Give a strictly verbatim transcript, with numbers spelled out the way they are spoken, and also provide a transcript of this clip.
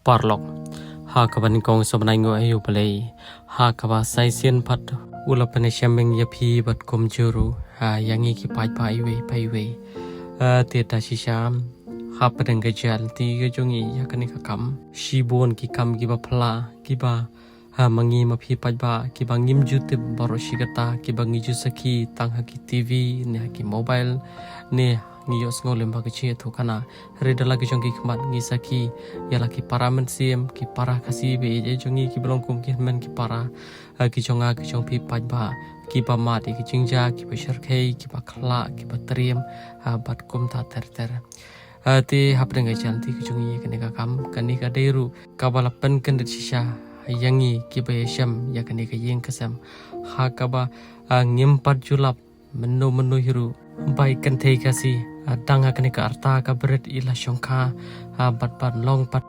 Paralok, ha kaba nyngkong sa bnai ngi ïohi ïa U Blei, ha kaba sa shisien pat u la pynïashem ïa phi bad kumjuh ruh ha ïa ngi ki paidbah iwei pa iwei. Te da shisha hapdeng ka jaiñ lynti ka jong ngi ïa kane ka kam, shibun ki kam kiba phylla kiba ha ma ngi ma phi paidbah kiba ngim ju tip baroh shi katta, kiba ngi ju sakhi tang ha ki TV ne ha ki mobile ne ngi ïohsngew lem ba ka jingïathuhkhana. Hynrei da la ki jong ki khmat ngi sakhi ïa la ki para mynsiem, ki para Khasi ba ïeit jong ngi, kiba long kum ki hynmen ki para, ha ki jong nga ki jong phi paidbah, kiba mad ïa ki jingjia, kiba shyrkhei, kiba khlaiñ, kiba triem ha bad kumta ter ter. Te hapdeng ka jaiñ lynti ka jong ngi ïa kane ka kam, kane ka dei ruh kaba la pynkyndit shisha ïa ngi kiba ïashem ïa kane ka ïing ka sem, ha kaba ngim pat ju lap mynno mynno hi ruh ba i kynthei Khasi dang ha kane ka rta ka bret i la shongkha ha bad ban long pat